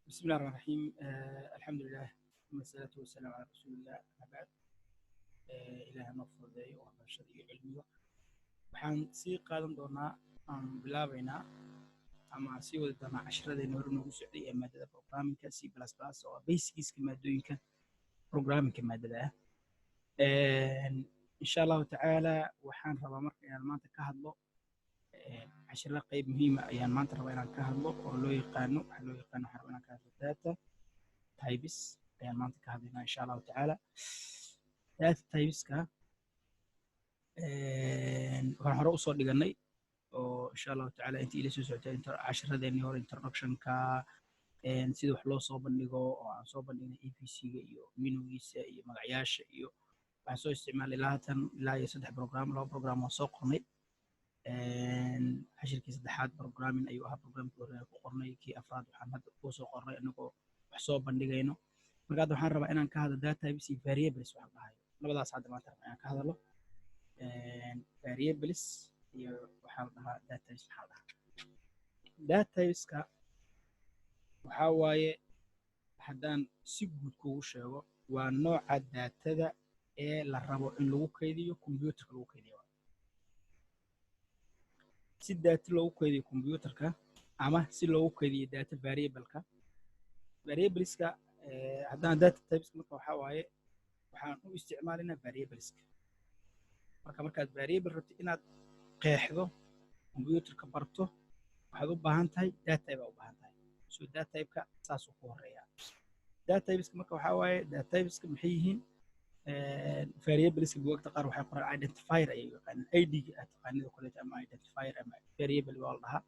بسم الله الرحمن الرحيم، الحمد لله والصلاة والسلام على رسول الله، أما بعد. Ilaaha noo fududeeyo waxbarashada iyo cilmiga. Waxaan sii qaadan doonaa, aan bilaabaynaa ama aan sii wadi doonaa casharadeenna hore noogu socday ee maadada programmingka C++ oo ah basicska maadooyinka programmingka maadada ah. Insha Allahu tacaala, waxaan rabaa marka inaan maanta ka hadlo cashiro qayb muhiima ayaan maanta rabaa inaan ka hadlo oo loo yaqaano, waxaa loo yaqaano, waxaan rabaa inaan ka hadlo data types ayaan maanta ka hadlaynaa, insha Allahu tacaala. Data typeska waxaan hore usoo dhiganay oo, insha Allahu tacaala, intii ila soo socotay casharadeenii hore, introductionka, sida wax loo soo bandhigo, oo aan soo bandhignay EPC-ga iyo menugiisa iyo magacyaasha, iyo waxaan soo isticmaalay ilaa haatan ilaa iyo saddex program, laba program waan soo qornay. Cashirkii saddexaad programming ayuu ahaa, programkii hore ku qornay. Kii afraad waxaan hadda ku soo qornay inagoo wax soo bandhigayno. Marka hadda waxaan rabaa inaan ka hadlo data types iyo variables waxaan dhahayo. Labadaas hadda maanta rabaa inaan ka hadlo, variables iyo waxaa la dhahaa data types. Maxaa la dhahaa data typeska? Waxaa waaye, haddaan si guud kugu sheego, waa nooca daatada ee la rabo in lagu kaydiyo computerka, lagu kaydiyo. Si data loogu kaydiyo computerka ama si loogu kaydiyo data variableka, variableska. Haddaan data typeska marka waxaa waaye waxaan u isticmaalaynaa variableska. Marka markaad variable rabto inaad qeexdo, computerka barto, waxaad u baahan tahay data type aa u baahan tahay. So data typeka saasuu ku horeeyaa. Data typeska marka waxaa waaye, data typeska maxay yihiin? Variableska buugagta qaar waxay qoraan identifier ayay u yaqaanaan, id-ga aad taqaanid oo kaleeto, ama identifier ama variable waa la dhahaa.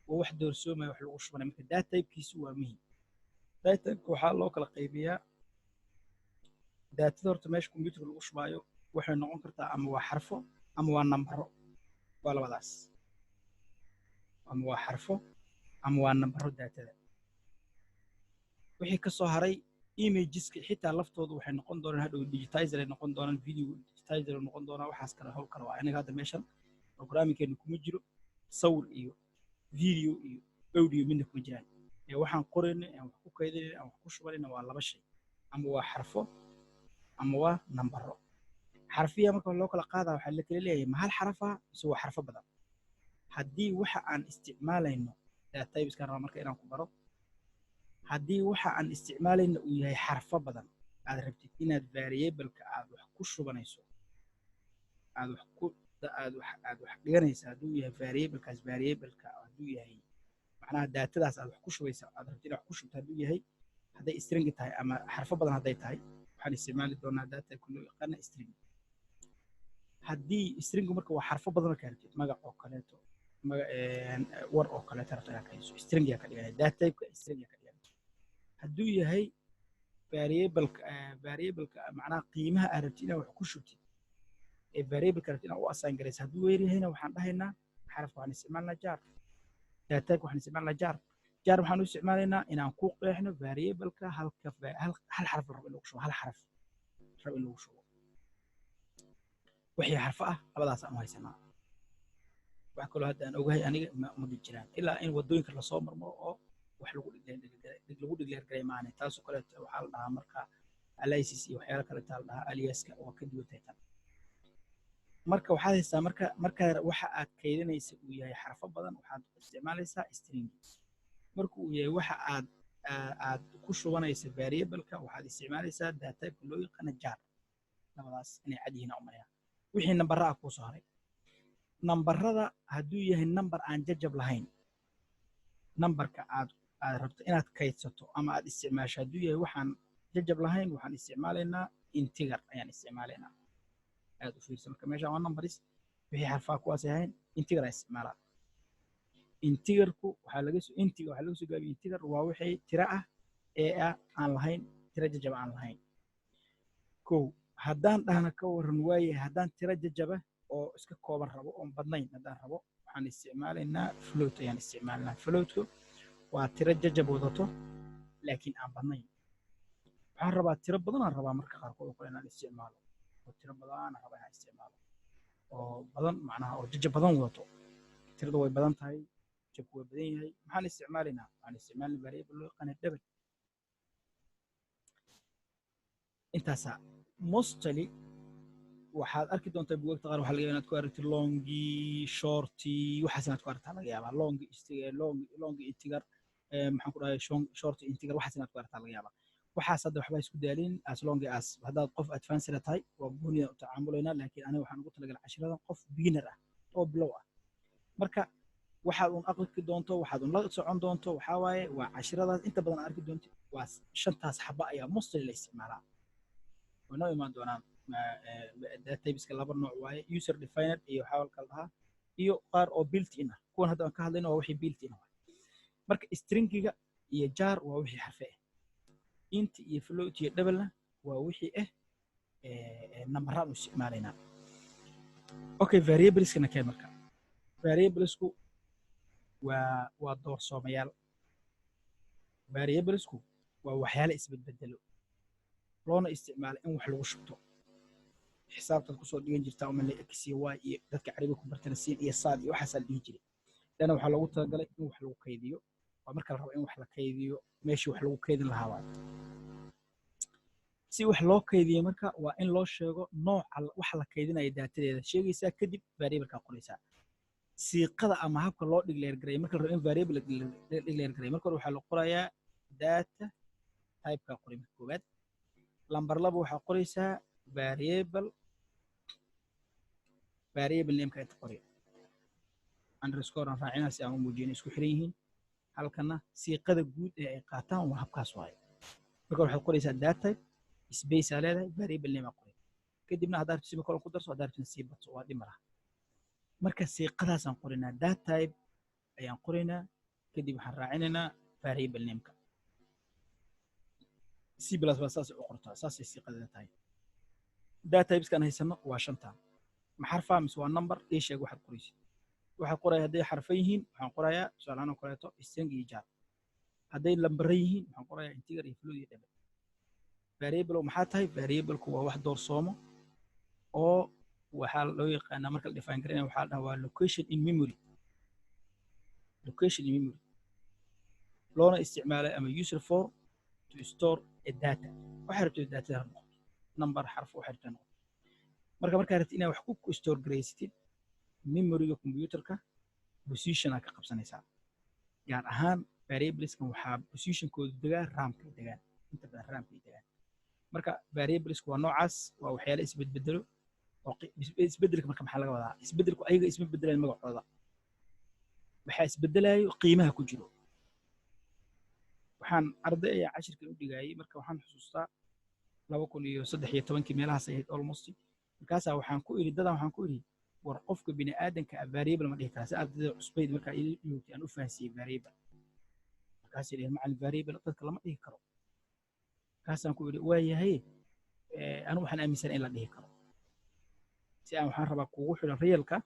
Waa wax doorsoomaya, wax lagu shubanaya. Marka data typekiisu waa muhiim. Data typeka waxaa loo kala qaybiyaa daatada horta meesha computerka lagu shubaayo waxay noqon kartaa ama waa xarfo ama waa nambaro. Waa labadaas, ama waa xarfo ama waa nambaro. Daatada wixii ka soo haray, imageska xitaa laftoodu waxay noqon doonaan hadhow digitizer ay noqon doonaan, video digitizer ay noqon doonaan. Waxaas kale hawl kale waa. Aniga hadda meeshan programmingkeenu kuma jiro sawir iyo video iyo audio, midna kuma jiraan. Ee waxaan qorayna, aan wax ku kaydinayna, aan wax ku shubanayna waa laba shay: ama waa xarfo ama waa nambaro. Xarfiya marka loo kala qaadaa, waxaa la kala leeyahay ma hal xarafa mise waa xarfo badan. Haddii waxa aan isticmaalayno, data typeskaan rabaa marka inaan ku baro, haddii waxa aan isticmaalayno uu yahay xarfo badan, aad rabtid inaad variableka aad wax ku shubanayso, aad wax ku aad wax dhiganaysa, hadduu yahay variablekaas, variableka hadduu yahay, macnaha daatadaas aad wax ku shubaysa, aad rabtid inaad wax ku shubto, hadduu yahay, hadday string tahay ama xarfo badan hadday tahay, waxaan isticmaali doonaa data typeka loo yaqaana string. Haddii stringu marka waa xarfo badan, markaa rabtid magac oo kaleeto, war oo kaleeto rabto inaad kaydiso, string yaa ka dhiganaya, data typeka string yaa ka dhiganaya. Hadduu yahay variableka, macnaha qiimaha aad rabtid inaad wax ku shubtid ee variableka rabtid inaad u assign garaysa, hadduu weer yahayna, waxaan dhahaynaa xarafka waxaan isticmaalnaa char. Data typeka waxaan isticmaalnaa char. Char waxaan u isticmaalaynaa inaan ku qeexno variableka halka hal xaraf la rabo in lagu shubo, hal xaraf rabo in lagu shubo. Wixii xarfo ah labadaas aan u haysanaa. Wax kaloo hadda aan ogahay aniga ma jiraan, ilaa in waddooyinka lasoo marmaro oo wax lagu declare garay maane. Taasoo kaleeto waxaa la dhahaa marka aliases iyo waxyaalo kaleetaa la dhahaa. Aliaska waa ka duwan tahay tan. Marka waxaad haystaa, marka waxa aad kaydinaysa uu yahay xarfo badan, waxaad isticmaalaysaa string. Marka uu yahay waxa aad ku shubanaysa variableka, waxaad isticmaalaysaa data typeka loo yaqaana char. Labadaas inay cad yihiin aan umaleyaa. Wixii nambara ah kuu soo haray. Nambarada hadduu yahay number aan jajab lahayn, nambarka aad rabto inaad kaydsato ama aad isticmaasho hadduu yahay waxaan jajab lahayn, waxaan isticmaalaynaa integer ayaan isticmaalaynaa. Aad u fiirsa marka, meeshaan waa numbers, wixii xarfaha kuwaas ahayn integer aan isticmaalaa. Integerku waxaa laga soo, integer waxaa laga soo gaabiyey, integer waa wixii tiro ah ee ah aan lahayn tiro jajab aan lahayn. Kow, haddaan dhahna ka waran waaye, haddaan tiro jajaba oo iska kooban rabo oon badnayn haddaan rabo, waxaan isticmaalaynaa float ayaan isticmaalaynaa. Floatku waa tiro jajab wadato laakiin aan badnayn. Waxaan rabaa tiro badan aan rabaa marka qaarkood oo kale inaan isticmaalo, oo tiro badan aan rabaa inaan isticmaalo oo badan, macnaha oo jajab badan wadato. Tiradu way badan tahay, jabku waa badan yahay. Maxaan isticmaalaynaa? Waxaan isticmaalinaa variable loo yaqaana double. Intaasaa mostly waxaad arki doontaa. Buugagta qaar waxaa laga yaabaa inaad ku aragtid longi, shorti, waxaas inaad ku aragtaa laga yaabaa. Long, long, long integer, maxaan ku dhahay, short integer, waxaas inaad ku aragtaa laga yaabaa. Waxaas hadda waxba isku daalin. As long as haddaad qof advanced tahay, waa gooniya u tacaamulaynaa, laakiin aniga waxaan ugu talagalay cashiradan qof beginner ah oo bilow ah. Marka waxaad un aqri doonto, waxaad un la socon doonto, waxaa waaye waa cashiradaas inta badan arki doonto, waa shantaas xaba ayaa mostly la isticmaalaa. Way noo imaan doonaan. Data typeska laba nooc waaye: user defined iyo waxaa kala dhahaa iyo qaar oo built in ah. Kuwan hadda aan ka hadlayno waa wixii built in ah. Marka stringiga iyo char waa wixii xarfe ah, int iyo float iyo doublena waa wixii ah nambaraan u isticmaalaynaa. Okay, variableskana keen. Marka variablesku waa doorsoomayaal. Variablesku waa waxyaala isbedbedelo, loona isticmaalo in wax lagu shubto. Xisaabtaad kusoo dhigan jirtaa umale x iyo y, iyo dadka carabiga ku bartana siin iyo saad iyo waxaasaa la dhihi jiray. Dana waxaa loogu talagalay in wax lagu kaydiyo. Waa marka la rabo in wax la kaydiyo, meeshii wax lagu kaydin lahaa waay. Si wax loo kaydiyo marka waa in loo sheego nooca waxa la kaydinaya, daatadeeda sheegaysaa, kadib variablekaa qoraysaa. Siiqada ama habka loo declare gareeyo marka la rabo in variable la declare gareeyo, marka hore waxaa la qorayaa data typekaa qoray marka koowaad. Lambar 2 waxaa qoraysaa variable, variable nameka inta qoray, underscore aan raacinaa si aan u muujino isku xiran yihiin. Halkana siiqada guud ee ay qaataan waa habkaas waaye. Marka waxaad qoraysaa data type, space aa leedahay, variable name aa qoray, kadibna haddaad rabto semicolon ku darso, haddaad rabto sii badso, waa dhib malaha. Marka siiqadaasaan qoraynaa: data type ayaan qoraynaa, kadib waxaan raacinaynaa variable nameka. C plus baa saasay u qortaa, saasay siiqadeeda tahay. Data typeskaan haysano waa shantan. Ma xarfaa mise waa number? Ii sheeg waxaad qoraysid. Waxaad qoraya hadday xarfo yihiin, waxaan qorayaa tusaalahaan oo kaleeto string iyo char. Hadday lambaro yihiin, waxaan qorayaa integer iyo float iyo double. Variable maxaa tahay? Variableku waa wax doorsoomo oo waxaa loo yaqaanaa, marka la define garanaya, waxaa la dhahaa waa location in memory, location in memory loona isticmaalay ama user for to store a data. Waxay rabto datada ha noqoto number, xarf, waxay rabto ha noqoto. Marka markaa rabtid inaad wax ku store garaysatid memoryga computerka, position aa ka qabsanaysaa. Gaar ahaan variableskan waxaa positionkoodu degaa ramkay degaan, inta badan ramkay degaan. Marka variablesku waa noocaas, waa waxyaale isbedbedelo oo isbedelka. Marka maxaa laga wadaa isbedelku? Ayaga isma bedelaan magacooda, waxaa isbedelayo qiimaha ku jiro. Waxaan arday ayaa cashirkan u dhigayay. Marka waxaan xusuustaa 2013-kii meelahaas ahayd almost. Markaasaa waxaan ku idhi dadan, waxaan ku idhi, war qofka bini aadanka ah variable ma dhihi karaa? Si ardayda cusbayd markaa ila joogtay aan u fahansiiyey variable. Markaasay dheheen, macallin, variable dadka lama dhihi karo. Markaasaan ku idhi, waa yahay, anigu waxaan aaminsan in la dhihi karo. Si aan waxaan rabaa kuugu xidhan realka,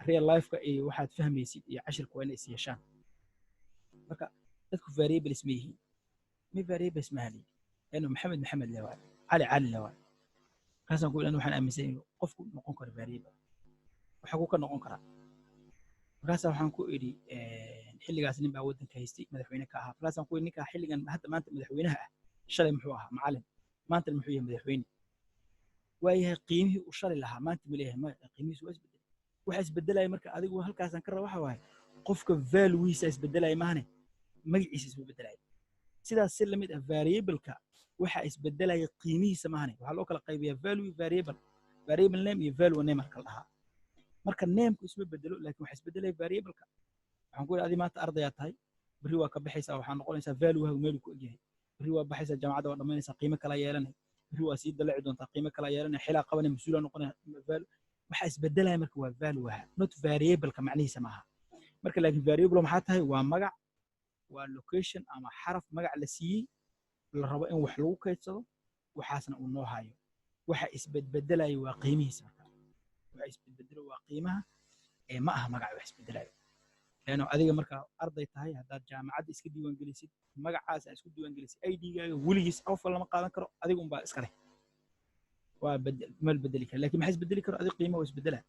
real lifeka iyo waxaad fahmaysid iyo cashirka waa inay is yeeshaan. Marka dadku variables ma yihiin? Ma variables ma haliyi lano Maxamed Maxamed le waay, Cali Cali le waay. Markaasaan ku idhi, anigu waxaan aaminsan inuu qofku noqon karo variable. Waxa ku ka noqon karaa? Markaasaa waxaan ku idhi, xilligaas nin baa waddanka haystay, madaxweyne ka ahaa. Markaasaan ku idhi, ninkaa xilligan hadda maanta madaxweynaha ah, shalay muxuu ahaa? Macallin. Maantana muxuu yahay? Madaxweyne. Waayahay, qiimihii uu shalay lahaa maanta ma leeyahay? Maya, qiimihiisu waa isbedelay. Waxa isbedelaya marka adigu halkaasaan ka raba waxa waaye qofka valuehiisa isbedelaya maahane, magaciisa isma bedelaya. Sidaas si lamid ah variableka waxa isbedelaya qiimihiisa maahane. Waxaa loo kala qaybiyaa value variable, variable name iyo value name kala dhahaa. Marka nameku isma bedelo, laakiin waxa isbedelaya variableka. Waxaan ku yidhi, adi maanta ardayaa tahay, berri waa ka baxaysaa, waxaa noqonaysaa valuehagu meeluu ku egyahay. Berri waa baxaysaa, jaamacadda waa dhammaynaysaa, qiimo kala yeelanay. Berri waa sii dalaci doontaa, qiimo kala yeelanay. Xilaa qabanay, mas-uulaa noqonaya. Waxa isbedelaya marka waa valueha, not variableka macnihiisa maaha. Marka laakiin variable maxaa tahay? Waa magac, waa location ama xaraf magac la siiyey, la rabo in wax lagu kaydsado, waxaasna uu noo hayo. Waxa isbedbedelaya waa qiimihiisa. Marka waxa isbedbedelo waa qiimaha ee ma aha magac wax isbedelayo. Leanno adiga markaa arday tahay, haddaad jaamacadda iska diiwaangelisid, magacaas aad isku diiwaangelisid, ID-gaaga weligiis qofka lama qaadan karo, adiga unbaa iska leh, waa bedel ma bedeli kara. Lakin maxaa isbedeli karo? Adiga qiimaha waa isbedela.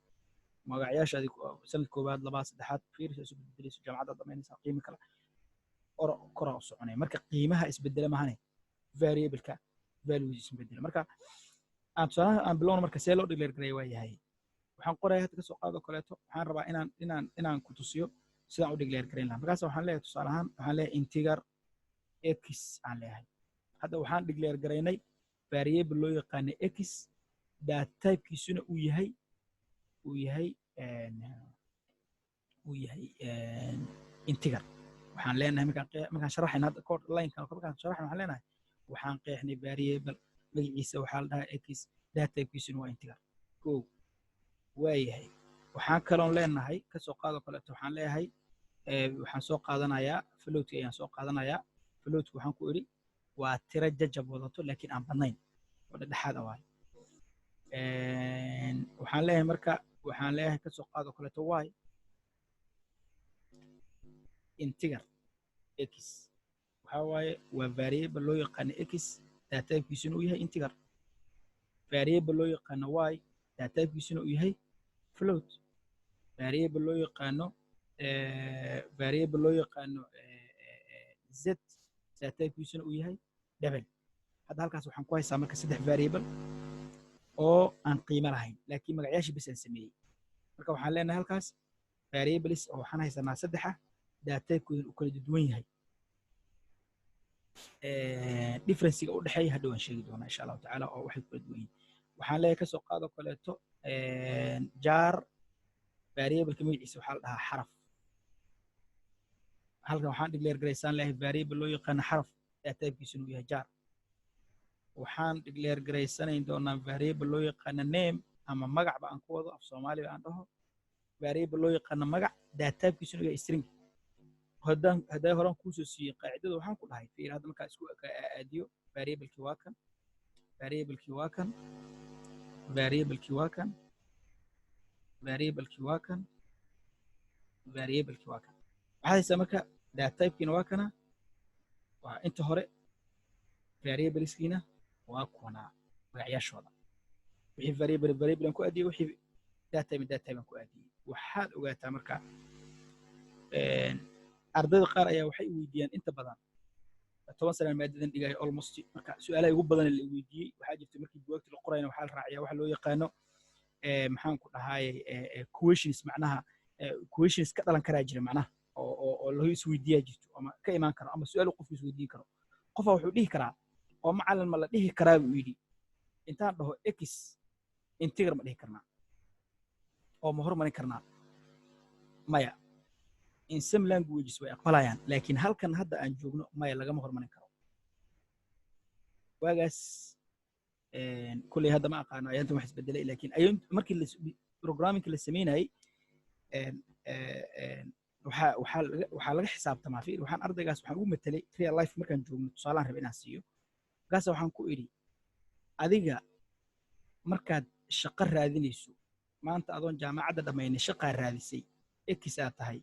Magacyaasha adig sanad koowaad, labaad, saddexaad fiiris isu bedelayso, jaamacadda dhamaynaysaa, qiimo kale oro koraa u soconaya. Marka qiimaha isbedela mahane variableka Values isma bedelo. Marka aan tusaalaha aan bilowno. Marka see loo declare gareeya? Waa yahay, waxaan qoraya hadda, kasoo qaado kaleeto, waxaan rabaa inaan ku tusiyo sidaan u declare gareyn lahaa. Markaas waxaan leeyahay, tusaale ahaan, waxaan leeyahay integer x aan leeyahay. Hadda waxaan declare garaynay variable loo yaqaano x, data typekiisuna uu yahay integer. Waxaan leenahay, markaan sharaxayna hadda code line-kan, markaan sharaxayna, waxaan leenahay waxaan qeexnay variable magaciisa waxaa la dhahaa x, data typekiisuna waa integer. Ko waayahay, waxaan kaloon leenahay, kasoo qaado kaleeto, waxaan leeyahay waxaan soo qaadanayaa floatka ayaan soo qaadanayaa. Floatka waxaan ku idhi waa tiro jajab wadato laakiin aan badnayn oo dhexdhexaad ah waaye. Waxaan leeyahay, marka waxaan leeyahay, kasoo qaado kaleeto, y integer x. Waxaa waaye waa variable loo yaqaano x, data typekiisuna uu yahay integer, variable loo yaqaano y, data typekiisuna uu yahay float, variable loo yaqaano z, data typekiisuna uu yahay double. Hadda halkaas waxaan ku haystaa marka saddex variable oo aan qiimo lahayn, laakiin magacyaashii bes aan sameeyey. Marka waxaan leenahay halkaas variables oo waxaan haysanaa saddexa, data typekooduna uu kala duwan yahay. Differencega u dhexeeya hadhow aan sheegi doonaa, insha Allahu tacaala, oo waxay kala duwan yihiin. Waxaan leeyahay, kasoo qaado kaleeto, char, variableka magaciisa waxaa la dhahaa xaraf. Halkan waxaan declare garaysaan leeyahay variable loo yaqaano xaraf, data typekiisuna uu yahay char. Waxaan declare garaysanayn doonaa variable loo yaqaano name ama magacba aan ku wado, af Soomaaliba aan dhaho, variable loo yaqaano magac, data typekiisuna uu yahay string. Haddaan hadday horaan kuusoo siiyey qaacidada, waxaan ku dhahay, fiir hadda, markaa isku aadiyo, variablekii waa kan, variablekii waa kan, variablekii waa kan, variablekii waa kan, variablekii waa kan. Waxaad haysaa marka data typekiina waa kana, waa inta hore, variableskiina waa kuwanaa magacyaashooda. Wixii variable variable aan ku aadiyey, wixii data type data type aan ku aadiyey. Waxaad ogaataa marka, ardayda qaar ayaa waxay weydiiyaan inta badan, 10 sana maadadan dhigayo almost, marka su-aalaha ugu badan la weydiiyey waxaa jirta, markii buwaagta la qorayna waxaa la raaciyaa waxa loo yaqaano, maxaan ku dhahaaye, questions, macnaha questions ka dhalan karaa jira, macnaha oo lagu isweydiiyaa jirto ama ka imaan karo ama su-aal qofku isweydiin karo. Qofa wuxuu dhihi karaa, "Oo macalin, ma la dhihi karaa," buu yidhi, "intaan dhaho x integer, ma dhihi karnaa oo ma hormarin karnaa?" Maya. In some languages way aqbalayaan, laakiin halkan hadda aan joogno, maya, lagama hormarin karo. Waagaas kulley hadda ma aqaano ayaantan wax isbedelay, laakiin ayaan markii programmingka la sameynayay waxaa laga xisaabtamaa. Fiir, waxaan ardaygaas waxaan ugu matelay real life markaan joogno, tusaalaan raba inaan siiyo. Markaasa waxaan ku idhi, adiga markaad shaqo raadinayso maanta, adoon jaamacadda dhammaynay shaqaa raadisay, ekisaa tahay,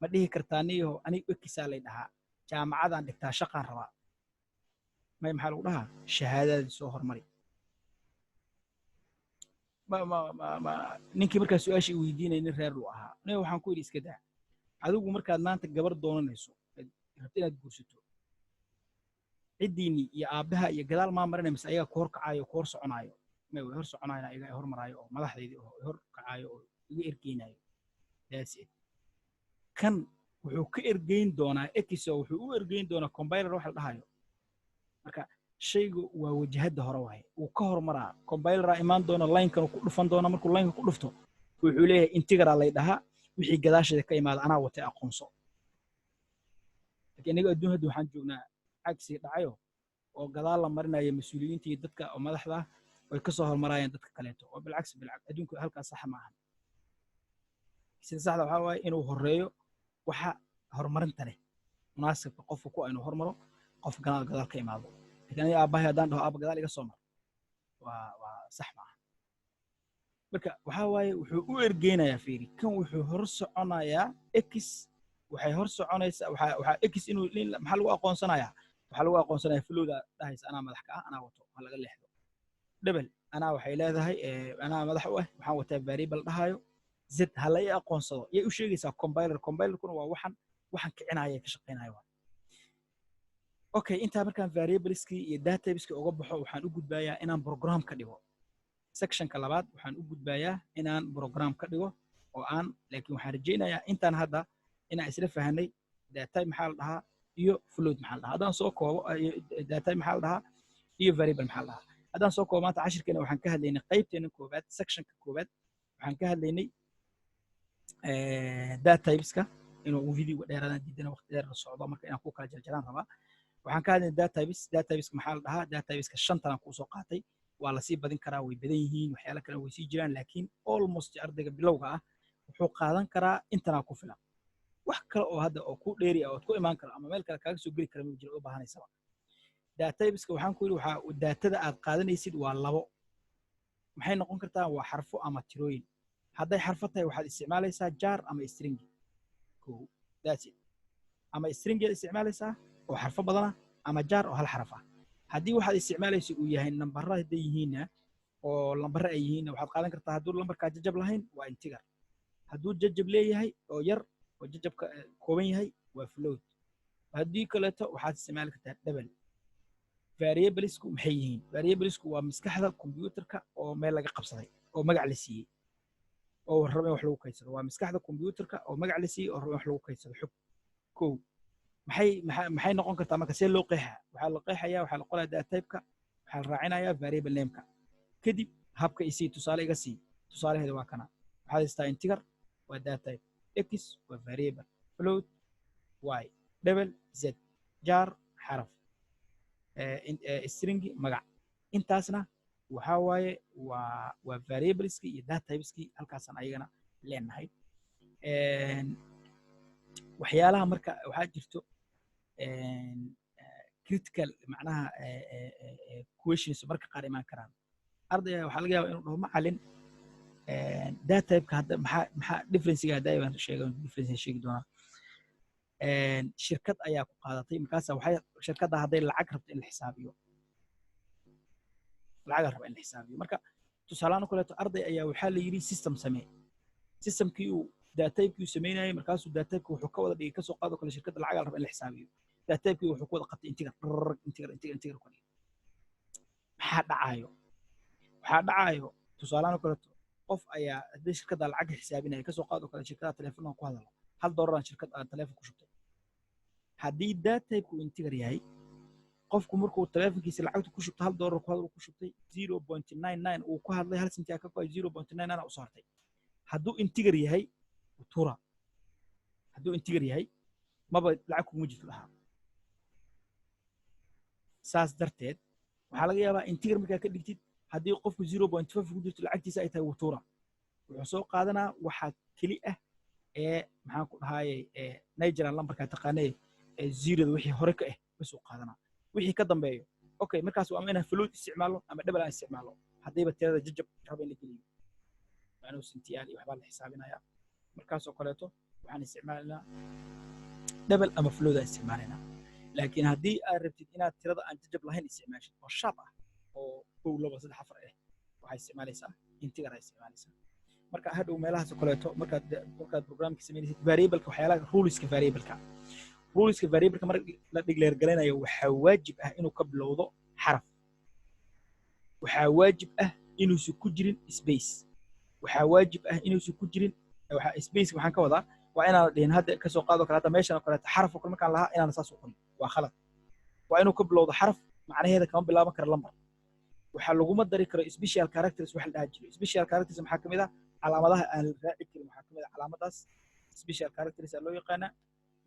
ma dhihi kartaa, "Niyaho, aniga ekisaa lay dhahaa, jaamacadaan dhigtaa, shaqaan rabaa"? May. Maxaa lagu dhahaa? "Shahaadadaadii soo hormari." Ma ninkii markaa su-aashii weydiinaya nin reer lu ahaa. Aniga waxaan ku yidhi, iska daa. Adigu markaad maanta gabar doonanayso, rabto inaad guursato, ciddiinii iyo aabbaha iyo gadaal maa marinay mise ayaga ku hor kacaayo, ku hor soconaayo? May, way hor soconaayaan, ayaga hor maraayo oo madaxdeydii oo hor kacaayo oo iga ergeynayo. That's it. Kan wuxuu ka ergeyn doonaa x oo wuxuu u ergeyn doonaa compiler waxa la dhahayo. Marka shaygu waa wajahadda hore waaye, wuu ka hormaraa. Compileraa imaan doona, linekan ku dhufan doona. Markuu lineka ku dhufto, wuxuu leeyahay integeraa lay dhahaa, wixii gadaasheeda ka imaada anaa watay, aqoonso. Laakiin inaga adduun hadda waxaan joognaa cagsi dhacayo oo gadaal la marinayo mas-uuliyiinta iyo dadka oo madaxda ah way ka soo hormaraayaan dadka kaleeto, oo bilcagsi bilcag adduunka halkaas saxa ma ahan. Sida saxda waxaa waaye inuu horeeyo waxa horumarinta leh, munaasibka qofka ku inuu hormaro, qof gadaal gadaal ka imaado. Laakiin aniga aabbahay haddaan dhaho, "Aabba, gadaal iga soo mar," waa sax ma aha. Marka waxaa waaye wuxuu u ergeynayaa, fiiri, kan wuxuu hor soconayaa x, waxay hor soconaysaa waxaa x inuu, maxaa lagu aqoonsanayaa? Waxaa lagu aqoonsanaya floatka dhahaysa, "Anaa madax ka ah, anaa wato, ha laga leexdo." Double, anaa waxay leedahay, anaa madax u ah, waxaan wataa variable dhahayo z, ha la ii aqoonsado. Yay u sheegaysaa? Compiler. Compilerkuna waa waxan kicinaya, ka shaqaynaya. Waa Okay, intaa markaan variableskii iyo data typeskii uga baxo, waxaan u gudbayaa inaan program ka dhigo. Sectionka labaad waxaan u gudbayaa inaan program ka dhigo oo aan, laakiin waxaan rajaynayaa intaan hadda inaan isla fahanay data type maxaa la dhahaa iyo float maxaa la dhahaa. Haddaan soo koobo, data type maxaa la dhahaa iyo variable maxaa la dhahaa. Haddaan soo koobo, maanta cashirkeena waxaan ka hadlaynay qaybteena koowaad, sectionka koowaad waxaan ka hadlaynay data typeska. Inuu videoga dheeraadaan diidana, waqti dheer la socdo, marka inaan ku kala jarjaraan rabaa. Waxaan ka hadlaynay data types. Data typeska maxaa la dhahaa? Data typeska shantan aan kuusoo qaatay, waa lasii badin karaa, way badan yihiin, waxyaalo kale way sii jiraan, laakiin almost ardayga bilowga ah wuxuu qaadan karaa intanaa ku filan. Wax kale oo hadda oo ku dheeri ah ood ku imaan karo ama meel kale kaaga soo geli kara ma jiro u baahanaysaba. Data typeska waxaan ku yidhi, waxaa datada aad qaadanaysid waa labo. Maxay noqon kartaa? Waa xarfo ama tirooyin. Hadday xarfo tahay, waxaad isticmaalaysaa char ama string. Kow, that's it. Ama stringiyaad isticmaalaysaa oo xarfo badana, ama char oo hal xaraf ah. Haddii waxaad isticmaalaysa uu yahay nambara, hadday yihiinna oo lambare ay yihiinna, waxaad qaadan kartaa, hadduu lambarkaa jajab lahayn, waa integer. Hadduu jajab leeyahay oo yar oo jajabka kooban yahay, waa float. Haddii kaleeto waxaad isticmaali kartaa double. Variablesku maxay yihiin? Variablesku waa maskaxda computerka oo meel laga qabsaday oo magac la siiyey oo raba in wax lagu kaydsado. Waa maskaxda computerka oo magac la siiyey oo raba in wax lagu kaydsado xog. Kow, maxay noqon kartaa marka? See loo qeexaa? Waxaa la qeexayaa, waxaa la qorayaa data type-ka, waxaa la raacinayaa variable name-ka. Kadib habka isii, tusaale iga sii. Tusaalaheeda waa kana. Waxaad haystaa integer waa data type, x waa variable, float y, double z, char xaraf, stringi magac. Intaasna waxaa waaye waa variableski iyo data typeski. Halkaasaan ayagana leenahay. Waxyaalaha marka waxaa jirto critical, macnaha questions marka qaar imaan karaan. Ardayga waxaa laga yaabaa inuu dhaho, "Macalin, data typeka hadda maxaa differencega?" Hadda baan sheegay, difference sheegi doonaa. Shirkad ayaa ku qaadatay, markaasa waxay shirkadda hadday lacag rabto in la xisaabiyo, lacag raba in la xisaabiyo. Marka tusaalahaan oo kaleeto, arday ayaa waxaa la yidhi system samee. Systemkii uu data typekii uu sameynayay, markaasuu data typeka wuxuu ka wada dhigay, kasoo qaado kale, shirkadda lacag la raba in la xisaabiyo, data typekii wuxuu ku wada qabtay integer, integer, integer, integer ku dhigay. Maxaa dhacaayo? Waxaa dhacaayo, tusaalahaan oo kaleeto, qof ayaa haddii shirkadda lacag xisaabinaya, kasoo qaado kale, shirkadaha telefoonka ku hadala, $1 shirkad aan telefoon ku shubtay. Haddii data type uu integer yahay, qofku markuu telefonkiisa lacagta ku shubto, $1 ku hadal ku shubtay, 0.99 uu ku hadlay, hal senti ka go'ay, 0.99 u saartay. Hadduu integer yahay, tura. Hadduu integer yahay, maba lacag kuguma jirto dhahaa. Saas darteed waxaa laga yaabaa integer markaa ka dhigtid, haddii qofku 0.5 ku jirto lacagtiisa ay tahay, wuu tuura. Wuxuu soo qaadanaa waxaa keli ah ee, maxaan ku dhahaaye, nigerian lambarkaa taqaanee ee zeroda wixii hore ka ah basuu qaadanaa, wixii ka dambeeyo. Okay, markaas waa ama inaan float isticmaalo ama double aan isticmaalo. Haddayba tirada jajab raba in la geliyo, macnuhu sentiyaal iyo waxbaa la xisaabinayaa, markaasoo kaleeto waxaan isticmaalaynaa double ama float aan isticmaalaynaa. Laakiin haddii aad rabtid inaad tirada aan jajab lahayn isticmaashid oo sharp ah oo kow, laba, saddex, afar ah, waxaa isticmaalaysaa integer aa isticmaalaysaa. Marka hadhow meelahaas oo kaleeto markaad programka samaynaysid variableka, waxyaalaha ruleska variableka, ruleska variableka marka la declare garanayo, waxaa waajib ah inuu ka bilowdo xaraf. Waxaa waajib ah inuusan ku jirin space. Waxaa waajib ah inuusan ku jirin space. Waxaan ka wadaa waa inaan dhihin hadda kasoo qaado kale, hadda meeshan oo kaleeto xaraf oo kale markaan lahaa, inaan saas u qorin waa khalad. Waa inuu ka bilowdo xaraf, macnaheeda kama bilaaban karo lambar. Waxaa laguma dari karo special characters. Wax la dhaha jiro special characters. Maxaa kamid ah calaamadaha aan la raaci karin? Waxaa kamid ah calaamadaas special characters aa loo yaqaanaa.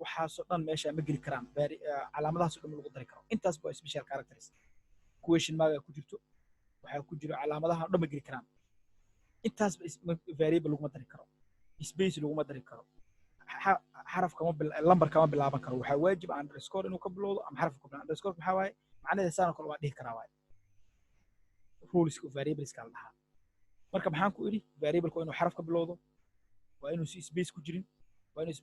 Waxaasoo dhan meesha ma geli karaan. Calaamadahaasoo dhan ma lagu dari karo. Intaas waa special characters. Question mark ku jirto, waxaa ku jiro, calaamadaha dhan ma geli karaan. Intaas variable laguma dari karo, space laguma dari karo, xaraf kama, lambar kama bilaaban karo. Waxaa waajib underscore inuu ka bilowdo ama xaraf ka bilowdo. Underscore maxaa waaye? Macnaheeda saan oo kale waa dhihi karaa waaye. Ruleska variableska la dhahaa. Marka maxaan ku idhi? Variableka waa inuu xaraf ka bilowdo, waa inuu si space ku jirin, waa inuu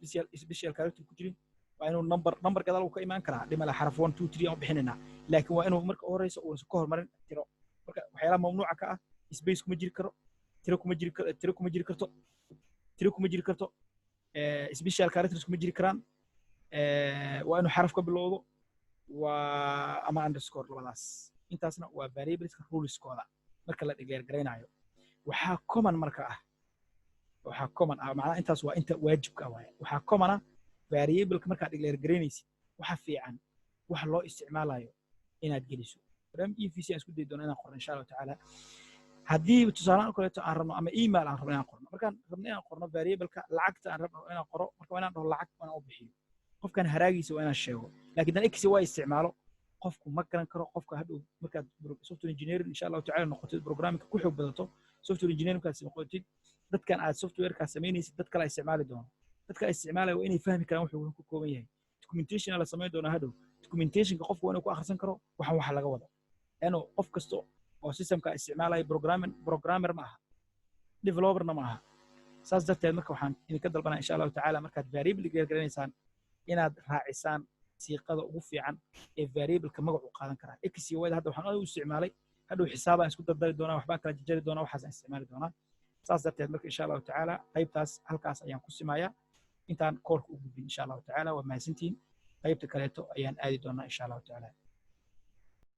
special character ku jirin, waa inuu number gadaal uu ka imaan karaa, dhimala xaraf 1, 2, 3 aan u bixinaynaa, laakiin waa inuu marka u horeysa uusan ka hormarin tiro. Marka waxyaalaha mamnuuca ka ah: space kuma jiri karo, tiro kuma jiri karo, tiro kuma jiri karto, tiro kuma jiri karto, special characters kuma jiri karaan, waa inuu xaraf ka bilowdo. Waa ama underscore labadaas. Intaasna waa variableska ruleskooda marka la declare garaynayo. Waxaa common marka ah, waxaa common ah, macnaha intaas waa inta waajibka ah waaye. Waxaa common ah variableka markaad declare garaynaysid, waxa fiican waxa loo isticmaalayo inaad geliso. Barnaamij EVC aan isku dayi doona inaan qorno, insha Allahu tacaala. Haddii tusaalahaan oo kaleeto aan rabno ama email aan rabno inaan qorno, markaan rabno inaan qorno variableka lacagta aan rabno inaan qoro, marka waa inaan dhaho lacag, waa inaan u bixiyo qofkan haraagiisa, waa inaan sheego. Laakiin dan x y isticmaalo, qofku ma garan karo. Qofka hadhow markaad software engineering, insha Allahu tacala, noqotid, programmingka ku xoog badato, software engineering markaad noqotid, dadkan aad softwarekaas samaynaysid dad kale isticmaali doono. Dadka isticmaalaya waa inay fahmi karaan wuxuu ku kooban yahay. Documentation la samayn doonaa hadhow. Documentationka qofku waa inuu ku akhrisan karo waxan waxa laga wado, leanno qof kasta oo systemka isticmaalaya programming programmer ma aha, developerna ma aha. Saas darteed marka waxaan idinka dalbanaa, insha Allahu tacaala, markaad variable garanaysaan inaad raacisaan siiqada ugu fiican ee variableka magacu qaadan karaa. X iyo y hadda waxaan u isticmaalay, hadhow xisaabaan isku dardari doonaa, waxbaan kala jajari doonaa, waxaasaan isticmaali doonaa. Saas darteed marka, insha Allahu tacaala, qaybtaas halkaas ayaan ku simayaa intaan koorka u gudbin, insha Allahu tacaala. Waa mahadsantihiin. Qaybta kaleeto ayaan aadi doonaa, insha Allahu tacaala.